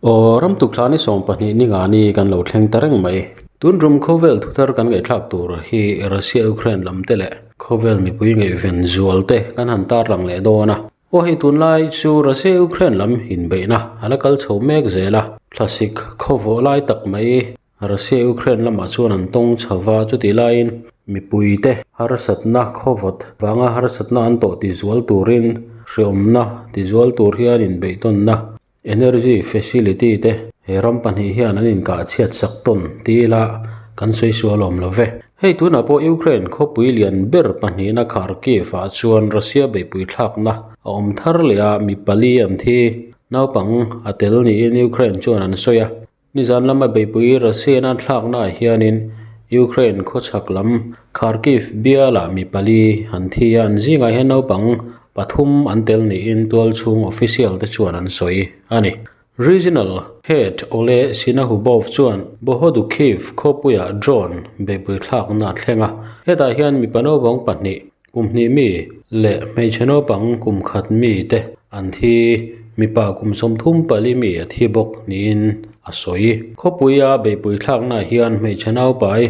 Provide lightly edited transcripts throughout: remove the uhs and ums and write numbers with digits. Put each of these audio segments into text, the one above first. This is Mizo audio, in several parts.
Aw, ram tukthla ni 12 ni nga ni kan lo thleng ta reng mai. Tun rum khawvel thuthar kan ngaihthlak tur hi Russia-Ukraine lam te leh khawvel mipui ngaihven zual te kan han tarlang leh dawn a. Aw hei tunlai chu Russia-Ukraine lam inbeihna a la kal chho mek zel a, thlasik khawvawh lai tak mai Russia-Ukraine lamah chuan an tawng chho va, chutih laiin mipuite harsatna khawvawt vanga harsatna an tawh tizual turin hreawmna tizual tur hian inbeihtawnna Energy facility te he ram pahnih hian an inkah chhiat sak tawn ti ila kan sawi sual awm lo ve. Hei tunah pawh Ukraine khawpui lian ber pahnihna Kharkiv ah chuan Russia beihpui thlakna a awm thar leh a, mi pali an thi. Naupang a tel niin Ukraine chuan an sawi a. Nizan lama beihpui Russia in a thlakna ah hianin Ukraine khawchhak lam Kharkiv bialah mi pali an thi a, an zingah hian naupang pathum an tel niin tualchhung official te chuan an sawi a ni. Regional Head Oleh Sinahubov chuan Bohodukhiv khawpuiah drone beihpui thlakna a thleng a, hetah hian mipa naupang pahnih Kum hnih mi leh hmeichhe naupang kum khat mi te an thi, mipa kum 34 mi a thi bawk niin a sawi. Khawpuia beihpui thlaknaah hian hmeichhe naupai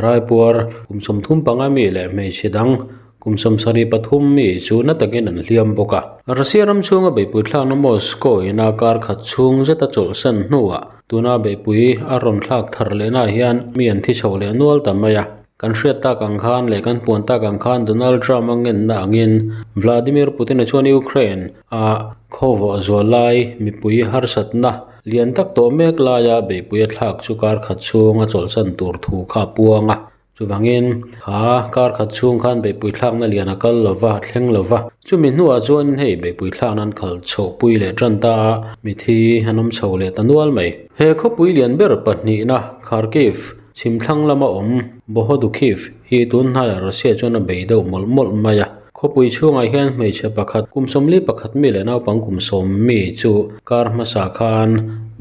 raipuar kum 35 mi leh hmeichhe dang kum 73 mi chu na takin an hliam bawk a. Russia ram chhunga beihpui thlakna Moscow ina kar khat chhung zeta chawlhsan hnuah tuna beihpui a rawn thlak thar lehnaah hian mi an thi chho leh nual ta mai a. Kan hriat tak ang khan leh kan puan tak ang khan Donald Trump a ngenna angin Vladimir Putin-a chuan Ukraine a khawvawh zual lai mipui harsatna lian tak tawh mek laia beihpui a thlak chu kar khat chhung a chawlhsan tur thu kha a puang a. Chuvangin kha kar khat chhung khan beihpui thlakna lian a kal lova, a thleng lova. Chumi hnuah chuan hei beihpui thlakna an khal chhohpui leh tan ta a, mithi an awm chho leh ta nual mai. He khawpui lian ber pahnihna Kharkiv Chhimthlang lama awm Bohodukhiv hi tun hnaiah Russia chuan a bei deuh mawlh mawlh mai a. Khawpui chhungah hian hmeichhe pakhat kum 41 mi leh naupang kum 10 mi chu kar hmasa khan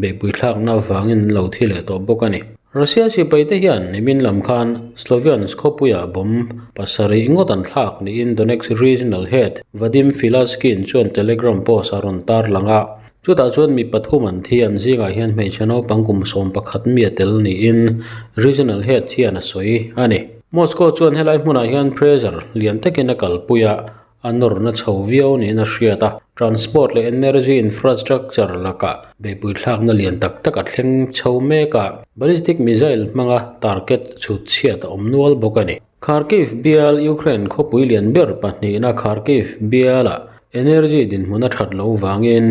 beihpui thlakna vangin an lo thi leh tawh bawk a ni. Russia sipai te hian nimin lam khan Sloviansk khawpuiah bomb pasarih ngawt an thlak niin Donetsk Regional Head Vadim Filaskin chuan Telegram post a rawn tarlang a. Chutah chuan mi pathum an thi an zingah hian hmeichhe naupang kum 11 mi a tel niin Regional Head hian a sawi a ni. Moscow chuan helai hmunah hian pressure lian takin a kalpui a, a nawrna chho viau niin a hriat a. Transport leh energy infrastructure lakah beihpui thlakna lian tak tak a thleng chho mek a, ballistic missile hmanga target chhut chhiat a awm nual bawk a ni. Kharkiv bial Ukraine khawpui lian ber pahnihna Kharkiv bialah energy dinhmun a that loh vangin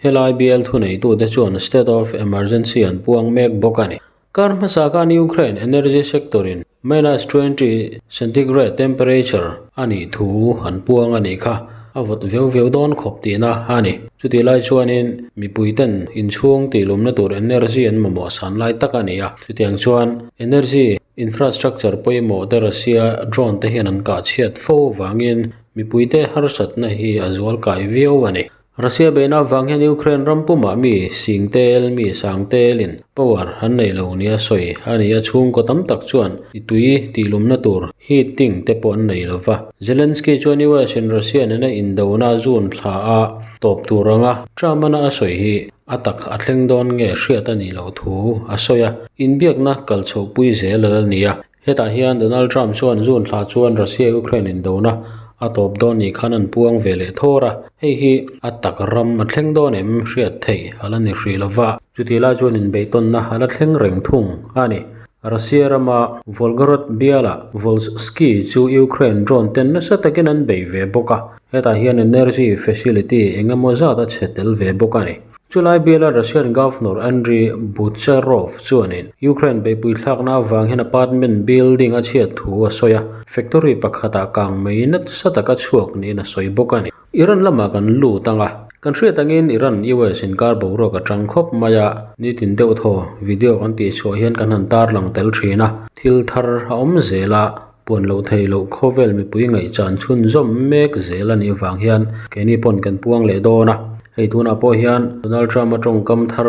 helai bial thuneitute chuan state of emergency an puang mek bawk a ni. Kar hmasa khan Ukraine energy sector in minus 20 centigrade temperature a nih thu an puang a nih kha a vawt veu veu dawn khawp tihna a ni. Chutih lai chuanin mipuiten inchhung tihlumna tur energy an mamawh san lai tak a ni a, chutiang chuan energy Infrastructure pawimawh te Russia drone te hian an kah chhiat fo vangin mipuite harsatna hi a zual kai viau a ni. Russia beihna avang hian Ukraine ram pumah mi sing tel, mi sang telin power an nei lo nia sawi a ni a, chhungkaw tam tak chuan i tui tihlumna tur heating te pawh an nei lo va. Zelensky chuan US in Russia nena indona zun thla a tawp tur anga Trump-ana a sawi hi A tak a thleng dawn nge hriat a nih loh thu a sawi a, inbiakna kal chhohpui zel a la ni a. Hetah hian Donald Trump chuan June thla chuan Russia-Ukraine indona a tawp dawn nih khan an puang ve leh thawr a, hei hi a tak ram a thleng dawn em hriat theih a la ni hrih lo va. Chutih lai chuan inbeihtawnna a la thleng reng thung a ni. Russia rama Volgorod bialah Volzhsky chu Ukraine drone ten nasa takin an bei ve bawk a. Hetah hian energy facility eng emaw zat a chhe tel ve bawk a ni. Chulai biala Russian Governor Andriy Bucherov chuanin Ukraine beihpui thlakna avang hian apartment building a chhiat thu a sawi a, factory pakhatah kang mai nasa taka chhuak niin a sawi bawk a ni. Iran lamah kan lut ang a, kan hriat angin Iran US inkar boruak a tang khawp mai a, nitin deuh thaw video kan tihchhuah hian kan han tarlang tel thin a, thil thar a awm zel a, Puan loh thei loh khawvel mipui ngaihchan chhunzawm mek zel a nih avang hian keini pawn kan puang leh dawn a, hei tunah pawh hian Donald Trump a tawngkam thar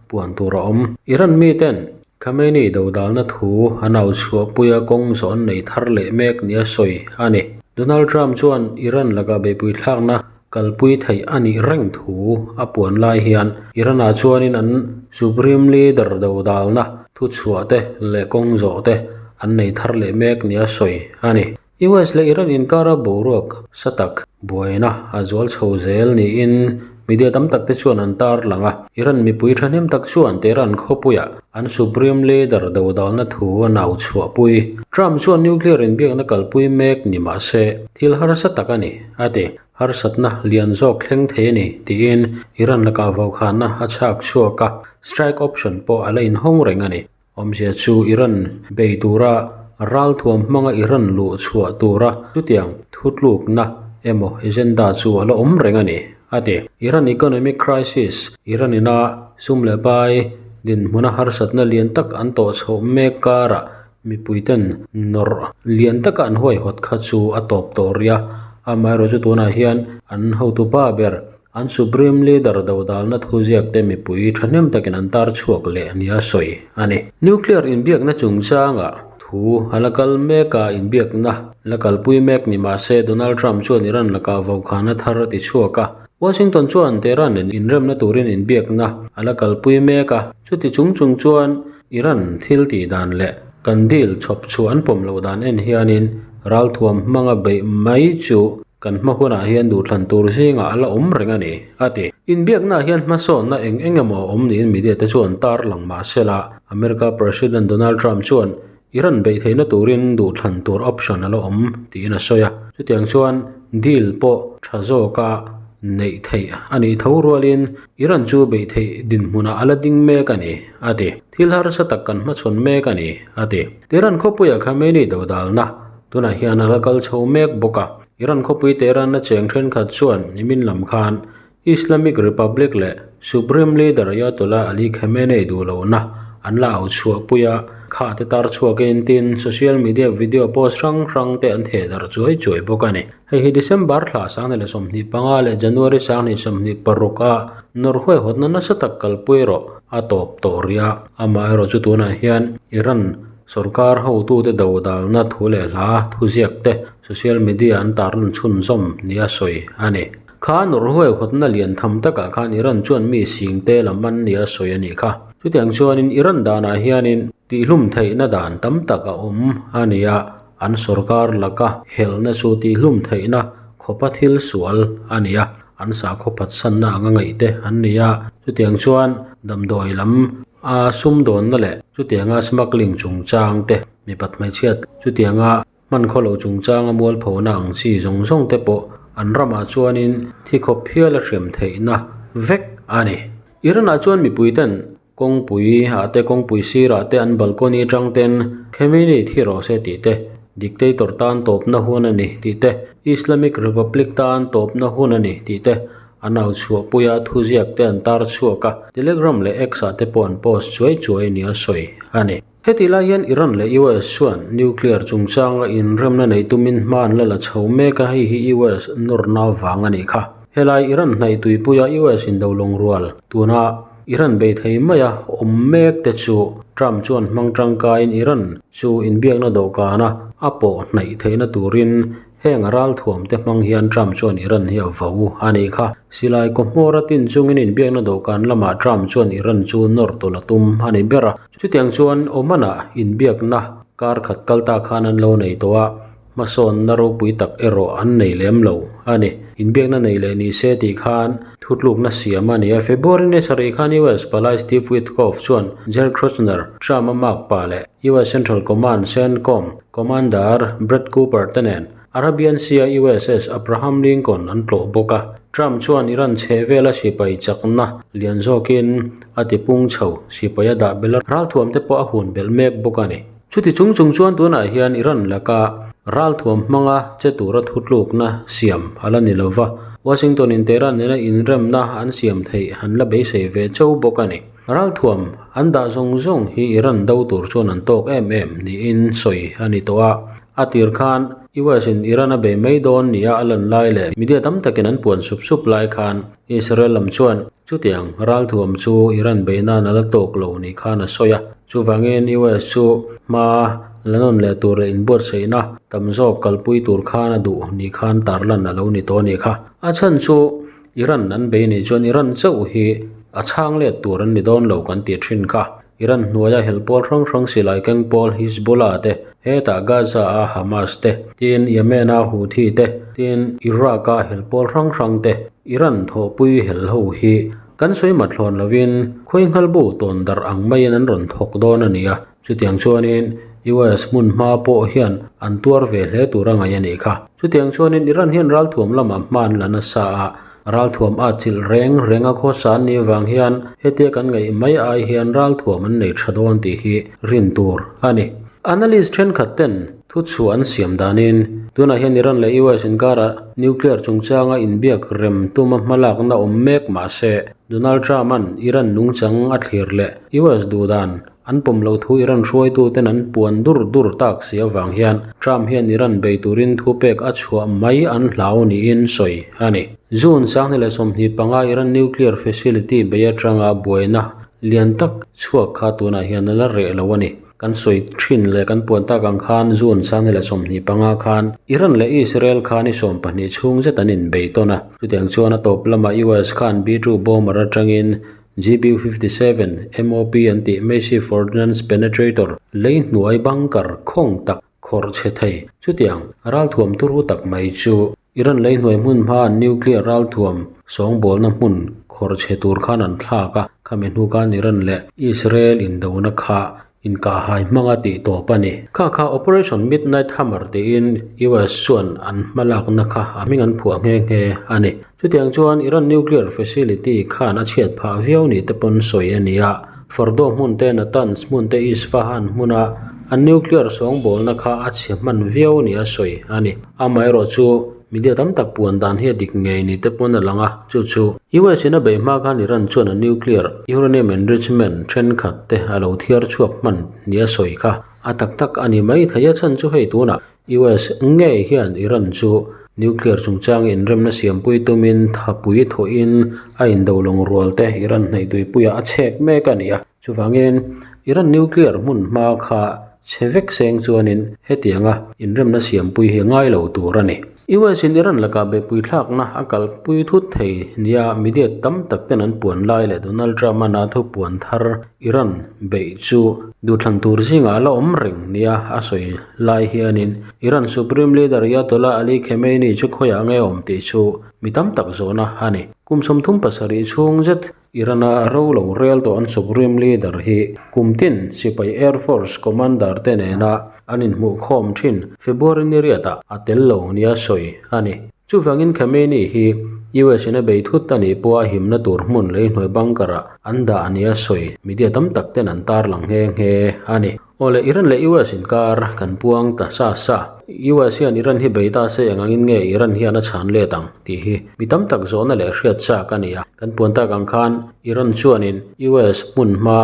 puan tur a awm. Iran miten Khamenei dodalna thu an au chhuahpuia kawng zawh an nei thar leh mek nia sawi a ni. Donald Trump chuan Iran lakah beihpui thlakna. kalpui theih a nih reng thu a puan lai hian Iran-ah chuanin an Supreme Leader dodalna thuchhuah te leh kawng zawh te an nei thar leh mek nia sawi a ni. US leh Iran inkara boruak sa tak buaina a zual chho zel niin media tam tak te chuan an tarlang a. Iran mipui thahnem tak chuan Tehran khawpuiah an Supreme Leader dodalna thu a nau chhuahpui. Trump chuan nuclear inbiakna kalpui mek ni mah se thil harsa tak a ni, a ti. Harsatna lian zawk thleng thei a ni, tiin Iran lakah vaukhana a chhak chhuak a, strike option pawh a la inhawng reng a ni. Awmzia chu Iran bei tura ralthuam hmanga Iran luh chhuah tura chutiang thutlukna emaw agenda chu a la awm reng a ni, a ti. Iran economic crisis, Iran ina sum leh pai dinhmuna harsatna lian tak an tawh chhoh mek karah mipuiten nawrh lian taka an huaihawt kha chu a tawp tawh rih a, amaherawhchu chu tunah hian an hotupa ber An Supreme Leader dodalna thuziakte mipui thahnem takin an tar chhuak leh nia sawi a ni. Nuclear inbiakna chungchangah thu a la kal mek a, inbiakna la kalpui mek ni mah se Donald Trump chuan Iran lakah vaukhana thar a ti chhuak a. Washington chuan Tehran nen inremna turin inbiakna a la kalpui mek a, chuti chung chung chuan Iran thil tih dan leh kan deal chhawp chhuah an pawm loh dan en hianin ralthuam hmanga beih mai chu Kan hma hunah hian duhthlan tur zingah a la awm reng a ni, a ti. Inbiaknaah hian hmasawnna eng eng emaw a awm niin media te chuan tar lang mah sela, America President Donald Trump chuan Iran beih theihna turin duhthlan tur option a la awm tiin a sawi a. Chutiang chuan deal pawh tha zawka neih theih a nih tho rualin Iran chu beih theih dinhmunah a la ding mek a ni, a ti. Thil harsa tak kan hmachhawn mek a ni, a ti. Tehran khawpuiah Khamenei dodalna Tunah hian a la kal chho mek bawk a, Iran khawpui Tehran-a cheng thenkhat chuan nimin lam khan Islamic Republic leh Supreme Leader Ayatollah Ali Khamenei duh lohna an la au chhuahpui a, kha te tar chhuakin tin social media video post hrang hrang te an theh darh chuai chuai bawk a ni. Hei hi December thla 2025 leh January 2026 a nawrhuaihawtna nasa tak kalpui erawh a tawp tawh rih a, amaherawhchu chu tunah hian Iran Sorkar hotute dodalna thu leh hla thuziak te social media an tarlan chhunzawm nia sawi a ni. Kha nawrhuai hawtna lian tham takah khan Iran chuan mi singte lam an nia sawi a nih kha. Chutiang chuanin Iran danah hianin tihlum theihna dan tam tak a awm a ni a, an sorkar laka helna chu tihlum theihna khawpa thil sual a ni a, an sakhaw phatsanna anga ngaihte an ni a. Chutiang chuan damdawi lam A sumdawnna leh chutianga smuggling chungchang te, mipat hmeichhiat chutianga hman khawlo chungchanga mualphona ang chi zawng zawng te pawh an ramah chuanin thi khawp hial a hriam theihna vek a ni. Iran-ah chuan mipui ten kawngpui ah te kawngpui sirah te an balcony atang ten Khamenei thi rawh se tih te, dictator tan tawpna hun a ni tih te, Islamic Republic tan tawpna hun a ni tih te An au chhuahpuia thuziak te an tar chhuak a, Telegram leh X ah te pawh an post chuai chuai nia sawi a ni. Hetih lai hian Iran leh US chuan nuclear chungchanga inremna neih tumin hma an la la chho mek a, hei hi US nawrna vang a nih kha. Helai Iran hnaih tuipuia US indolawng rual tuna Iran bei thei maia awm mek te chu Trump chuan hmang tangkaiin Iran chu inbiakna dawhkana a pawh hnaih theihna turin Heng a ralthuam te hmang hian Trump chuan Iran hi a vo a nih kha. Silai kawhmawr a tin chungin inbiakna dawhkan lamah Trump chuan Iran chu nawr tawlh a tum a ni ber a. Chutiang chuan Oman-ah inbiakna kar khat kal ta khan an lo nei tawh a, hmasawnna ropui tak erawh an nei lem lo a ni. Inbiakna nei leh ni se tih khan thutlukna siam a ni a. February ni sarih khan US palai Steve Witkoff chuan Jared Kushner, Trump-a makpa leh US Central Command, CENTCOM, Commander Brad Cooper te nen Arabian Sea-a USS Abraham Lincoln an tlawh bawk a. Trump chuan Iran chheh vela sipai chakna lian zawkin a tipung chho sipai a dah belh a, ralthuam te pawh a hun belh mek bawk a ni. Chuti chung chung chuan tunah hian Iran laka ralthuam hmanga che tura thutlukna siam a la ni lo va, Washington-in Tehran nena inremna an siam theih an la beisei ve cheu bawk a ni. Ralthuam an dah zawng zawng hi Iran do tur chuan an tawk em em niin sawi a ni tawh a. A tir khan US in Iran a bei mai dawn nia a lan lai leh media tam takin an puan sup sup lai khan Israel lam chuan chutiang ralthuam chu Iran bei nan a la tawk lo ni khan a sawi a. Chuvangin US chu hma la nawn leh tur leh inbuatsaihna tam zawk kalpui tur khan a duh ni khan tarlan a lo ni tawh a nih kha. A chhan chu Iran an bei nih chuan Iran chauh hi a chhang let tur an ni dawn lo kan tih thin kha. Iran hnuaia helh pawl hrang hrang silai keng pawl Hizbollah te, hetah Gaza a Hamas te, tin Yemen a Houthi te, tin Iraq a helh pawl hrang hrang te, Iran thawhpui helh ho hi kan sawi mat hlawn lovin khawi nghalbu tawn darh ang maiin an rawn thawk dawn a ni a. Chutiang chuanin US hmun hma pawh hian an tuar ve hle tur a ngaih a nih kha. Chutiang chuanin Iran hian ralthuam lamah hma an la nasa a, ralthuam at chilh reng reng a khawsa an nih vang hian hetia kan ngaih mai ai hian ralthuam an nei tha dawn tih hi rin tur a ni. Analyst thenkhat ten thuchhuah an siam danin tunah hian Iran leh US inkarah nuclear chungchanga inbiak rem tuma hmalakna awm mek mahse Donald Trump-a'n Iran nungchang a thlir leh US duhdan An pawm loh thu Iran hruaituten an puan dur dur tak si avang hian Trump hian Iran bei turin thupek a chhuah mai an hlau niin sawi a ni. June 2025 Iran nuclear facility bei atanga buaina lian tak chhuak kha tunah hian a la reh lo a ni. Kan sawi thin leh kan puan tak ang khan June 2025 khan Iran leh Israel kha ni 12 chhung zet an inbei tawn a. Chutiang chuan a tawp lamah US khan B-2 bomber atangin GBU-57, MOP an tih Massive Ordnance Penetrator, lei hnuai bunker khawng tak khawrh chhe thei. Chutiang, ralthuam turu tak mai chu Iran lei hnuai hmun hmaa nuclear ralthuam sawngbawlna hmun khawrh chhe tur khan an thlak a, khami hnu khan Iran leh Israel indona kha Inkahhai hmanga tih tawp a ni. Kha kha Operation Midnight Hammer tiin US chuan an hmalakna kha a hming an phuah nghe nghe a ni. Chutiang chuan Iran nuclear facility khan a chhiat phah viau ni te pawn sawi a ni a. Fordow hmun te, Natanz hmun te, Isfahan hmuna an nuclear sawngbawlna kha a chhe hman viau ni a sawi a ni. Amaherawhchu Media tam tak puan dan hi a dik ngei ni te pawn a lang a, chu chu US in a beih hma khan Iran chuan a nuclear uranium enrichment thenkhat te a lo thiar chhuak hman ni a sawi kha a tak tak a ni mai thei a chhan chu hei tunah US ngei hian Iran chu nuclear chungchang inremna siampui tumin thapui thawhin a indo lawng rual te Iran hnaih tuipuiah a chhek mek a ni a. Chuvangin, Iran nuclear hmun hma kha chhe vek seng chuanin hetianga inremna siampui hi ngai lo tur a ni. US in Iran lakah beihpui thlakna a kalpui thut thei nia media tam tak ten an puan lai leh Donald Trump-a na thupuan thar Iran beih chu duhthlan tur zingah a la awm reng nia a sawi lai hianin Iran Supreme Leader Ayatollah Ali Khamenei chu khawiah nge awm tih chu mi tam tak zawhna a ni. Kum 37 chhung zet Iran-a ro lo rel tawh an Supreme Leader hi kum tin sipai Air Force Commander te nena an inhmuhkhawm thin February ni riatah a tel lo nia sawi a ni. Chuvangin Khamenei hi US in a bei thut a nih pawha himna tur hmun lei hnuai bunker-ah an dah nia sawi media tam tak ten an tarlang nghe nghe a ni. Awle, Iran leh US inkar kan puang ta sa sa. US hian Iran hi bei ta se eng angin nge Iran hian a chhan let ang tih hi mi tam tak zawhna leh hriat chak a ni a. Kan puan tak ang khan Iran chuanin US hmun hma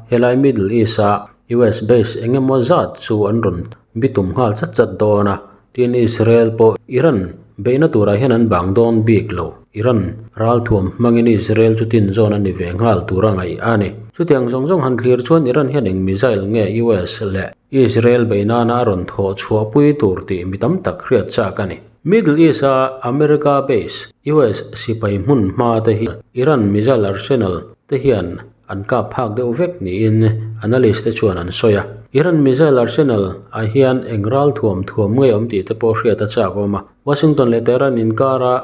helai Middle East-a US base eng emaw zat chu an rawn bitum nghal chat chat dawn a. Tin, Israel pawh Iran beihna turah hian an bang dawn bik lo. Iran ralthuam hmangin Israel chu tin zawn a ni ve nghal tur a ngaih a ni. Chutiang zawng zawng han thlir chuan Iran hian eng missile nge US leh Israel beih nana a rawn thawh chhuahpui tur tih mi tam tak hriat chak a ni. Middle East-a America base, US sipai hmun hma te hi Iran missile arsenal te hian An kap phak deuh vek niin analyst te chuan an sawi a. Iran missile arsenal ah hian eng ral thuam thuam ngei awm tih te pawh hriat a chak awm a. Washington leh Tehran inkara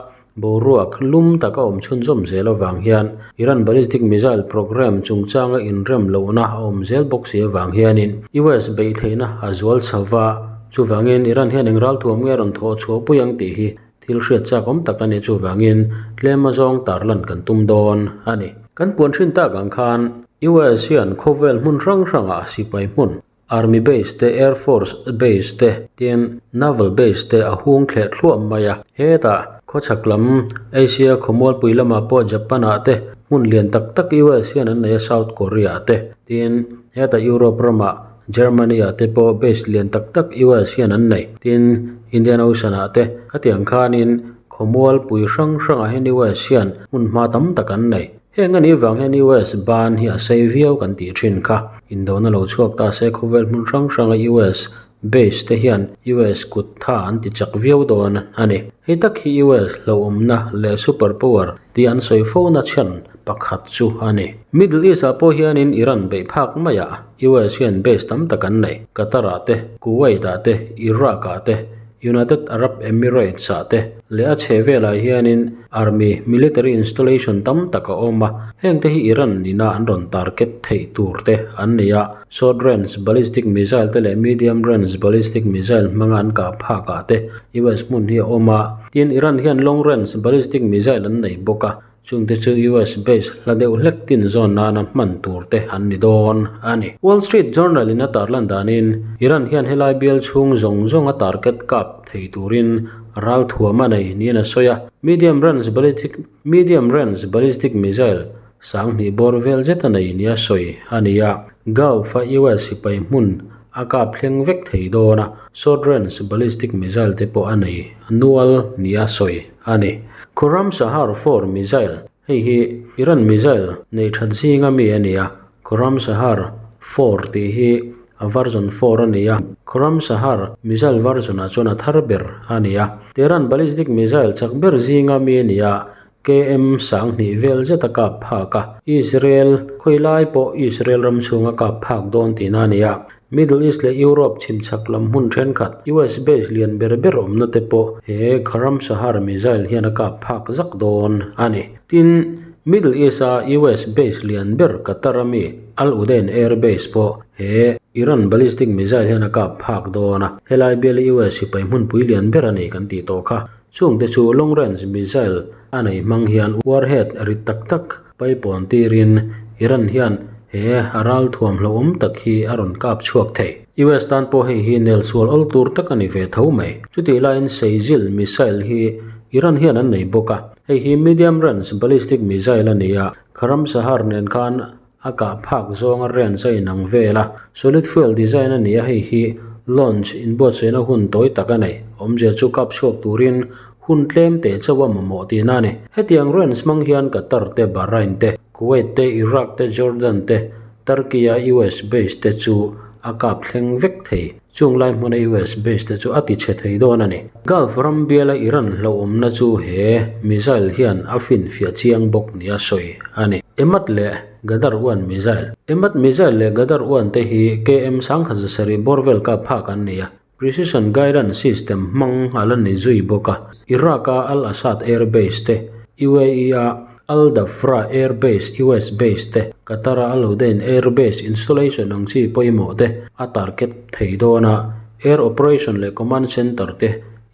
boruak lum tak a awm chhunzawm zel avang hian Iran ballistic missile program chungchanga inrem lohna a awm zel bawk si avang hianin US beih theihna a zual chho va, chuvangin Iran hian eng ral thuam nge rawn thawh chhuah pui ang tih hi Thil hriat chak awm tak a nih chuvangin tlem azawng tarlan kan tum dawn a ni. Kan puan hrin tak ang khan US hian khawvel hmun hrang hrangah sipai hmun, Army base te, Air Force base te, tin Naval base te a hung thleh thluah mai a. Hetah khawchhak lam Asia khawmualpui lamah pawh Japan ah te hmun lian tak tak US hian an nei a, South Korea ah te, tin hetah Europe ramah Germany ah te pawh base lian tak tak US hian an nei. Tin, Indian Ocean ah te khatiang khanin khawmual pui hrang hrangah hian US hian hmun hma tam tak an nei. Heng anih vang hian US ban hi a sei viau kan tih thin kha. Indona lo chhuak ta se khawvel hmun hrang hranga US base te hian US kut tha an ti chak viau dawn a ni. Hei tak hi US hlauhawmna leh super power tih an sawi fo na chhan pakhat chu a ni. Middle East ah pawh hianin Iran beih phak maiah US hian base tam tak an nei. Qatar ah te, Kuwait ah te, Iraq ah te, United Arab Emirates ah te leh a chheh velah hianin army military installation tam tak a awm a, heng te hi Iran ina an rawn target theih tur te an nei a, short range ballistic missile te leh medium range ballistic missile hmanga an kah phak ah te US hmun hi a awm a, tin Iran hian long range ballistic missile an nei bawk a. Chungte chu US base hla deuh hlek tin zawn nana hman tur te an ni dawn a ni. Wall Street Journal in a tarlan danin Iran hian helai bial chhung zawng zawng a target kap thei turin ral thuam a nei niin a sawi a. Medium range ballistic medium range ballistic missile sang hnih bawr vel zet a nei nia sawi a ni a. Gulf a US sipai hmun a kap thleng vek thei dawn a, short range ballistic missile te pawh a nei nual nia sawi a ni. Khurram Sahar 4 missile, Hei hi Iran missile nei that zinga mi a ni a, Khurram Sahar 4 tih hi a version 4 a ni a, Khurram Sahar missile version ah chuan a thar ber a ni a. Tehran ballistic missile chak ber zinga mi a ni a, KM 2000 vel zet a kap phak a, Israel khawi lai pawh Israel ram chhunga kap phak dawn tihna a ni a. Middle East leh Europe chhimchhak lam hmun thenkhat US base lian ber ber awmna te pawh he Khurram Sahar missile hian a kap phak zak dawn a ni. Tin, Middle East a US base lian ber Qatar a mi Al Udeid Air Base pawh he Iran ballistic missile hian a kap phak dawn a, helai biala US sipai hmunpui lian ber a ni kan tih tawh kha. Chungte chu long range missile a nei hmang hian warhead rit tak tak paipawn tirin Iran hian he a ral thuam hlauhawm tak hi a rawn kap chhuak thei. US tan pawh hei hi nel sual awl tur tak a ni ve tho mai. Chutih laiin Sejil missile hi Iran hian an nei bawk a, hei hi medium range ballistic missile a ni a, Khurram Sahar nen khan a kah phak zawnga range a inang vel a, solid fuel design a ni a, hei hi launch inbuatsaihna hun tawi tak a nei. Awmzia chu kap chhuak turin hun tlem teh chauh a mamawh tihna a ni. Hetiang range hmang hian Qatar te, Bahrain te, Kuwait te, Iraq te, Jordan te, Turkey a US base te chu a kap thleng vek thei. Chung lai hmuna US base te chu a ti chhe thei dawn a ni. Gulf ram biala Iran hlauhawmna chu he missile hian a finfiah chiang bawk nia sawi a ni. Emad leh Gadar 1 missile. Emad missile leh Gadar 1 te hi KM 1700 bawr vel kap phak an ni a, precision guidance system hmang a la ni zui bawk a. Iraq a Al Asad Air Base te, UAE a Al Dhafra Air Base, US base te, Qatar a Al Udeid Air Base installation ang chi pawimawh te a target thei dawn a, air operation leh command center te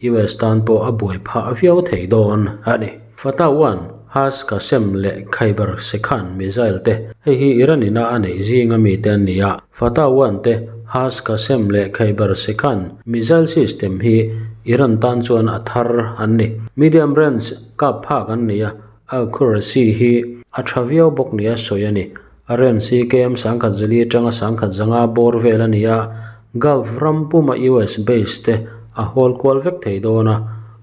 US tan pawh a buai phah viau thei dawn a ni. Fatah 1, Has Qasem leh Khaybar Shekhan missile te, hei hi Iran ina a neih zinga mi te an ni a, Fatah 1 te, Has Qasem leh Khaybar Shekhan missile system hi Iran tan chuan a thar an ni. Medium range kap phak an ni a, accuracy hi a tha viau bawk nia sawi a ni. A range hi KM 1004 atanga 1005 bawr vel a ni a, Gulf ram puma US base te a hawl kual vek thei dawn a,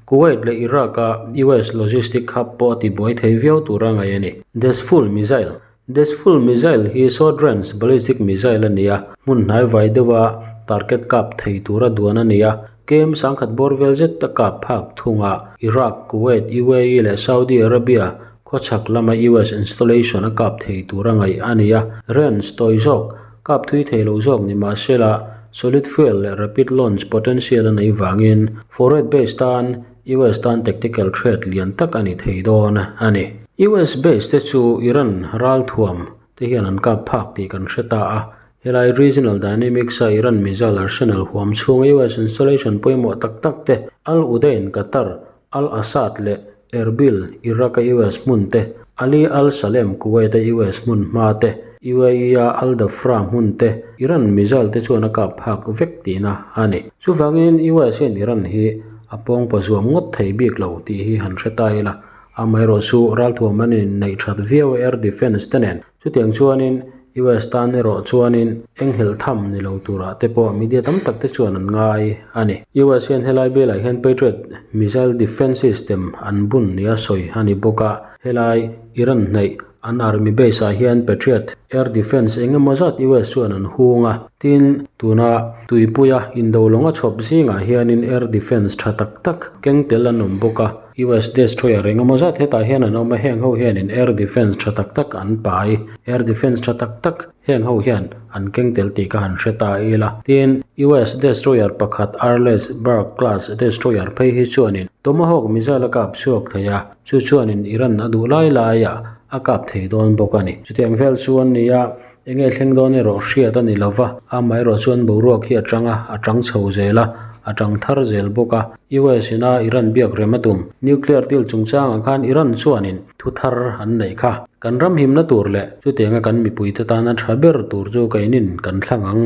Kuwait leh Iraq a US logistic hub pawh a tibuai thei viau tur a ngaih a ni. Dezful missile Dezful missile hi short range ballistic missile a ni a, hmun hnai vai deuha target kap thei tura duan a ni a, KM 1000 bawr vel zet a kap phak thung a, Iraq, Kuwait, UAE leh Saudi Arabia khawchhak lama US installation a kap thei tura ngaih a ni a, range tawi zawk, kap thui thei lo zawk ni mahsela solid fuel leh rapid launch potential a nei vangin forward base tan US tan tactical threat lian tak a ni thei dawn a ni. US base te chu Iran ral thuam te hian an kap phak tih kan hre ta a, helai regional dynamics a Iran missile arsenal huam chhunga US installation pawimawh tak tak te Al Udeid, Qatar, Al Asad leh Erbil, Iraq a US hmun te, Ali Al Salem, Kuwait a US hmun hma te, UAE a Al Dhafra hmun te, Iran missile te chuan a kap phak vek tihna a ni. Chuvangin US hian Iran hi a pawng pazuam ngawt thei bik lo tih hi han hre ta ila, amaherawh chu ralthuam an inneih that viau a air defence te nen. Chutiang chuanin US tan erawh chuanin enghelh tham ni lo turah te pawh media tam tak te chuan an ngai a ni. US hian helai bialah hian Patriot missile defence system an bun nia sawi a ni bawk a, helai Iran hnaih. An army base ah hian Patriot air defence eng emaw zat US chuan an hung a, tin tuna tuipuia indo lawnga chhawp zingah hianin air defence tha tak tak keng tel an awm bawk a, US destroyer eng emaw zat hetah hian an awm a, heng ho hianin air defence tha tak tak an pai, air defence tha tak tak heng ho hian an keng tel tih ka han hre ta ila. Tin, US destroyer pakhat Arleigh Burke class destroyer phei hi chuanin Tomahawk missile a kap chhuak thei a, Chu chuanin Iran a duh lai laiah a kap thei dawn bawk a ni. Chutiang vel chu an ni a, enge thleng dawn erawh hriat a ni lo va, amaherawh chuan boruak hi a tang a, a tang chho zel a, a tang thar zel bawk a. US ina Iran biak rem a tum. Nuclear deal chungchangah khan Iran chuanin thu thar an neih kha. Kan ram himna tur leh chutianga kan mipuite tana tha ber tur chu keinin kan thlang ang.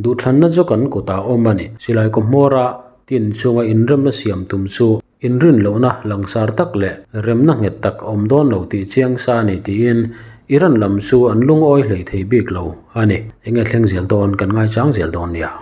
Duhthlanna chu kan kutah awm a ni. Silai kawhmawra tin chunga inremna siam tum chu Inrin lohna langsar tak leh remna nghet tak awm dawn lo tih chiang sa a ni tiin Iran lam chu an lungawi hlei thei bik lo a ni. Enge thleng zel dawn kan ngaichang zel dawn nia.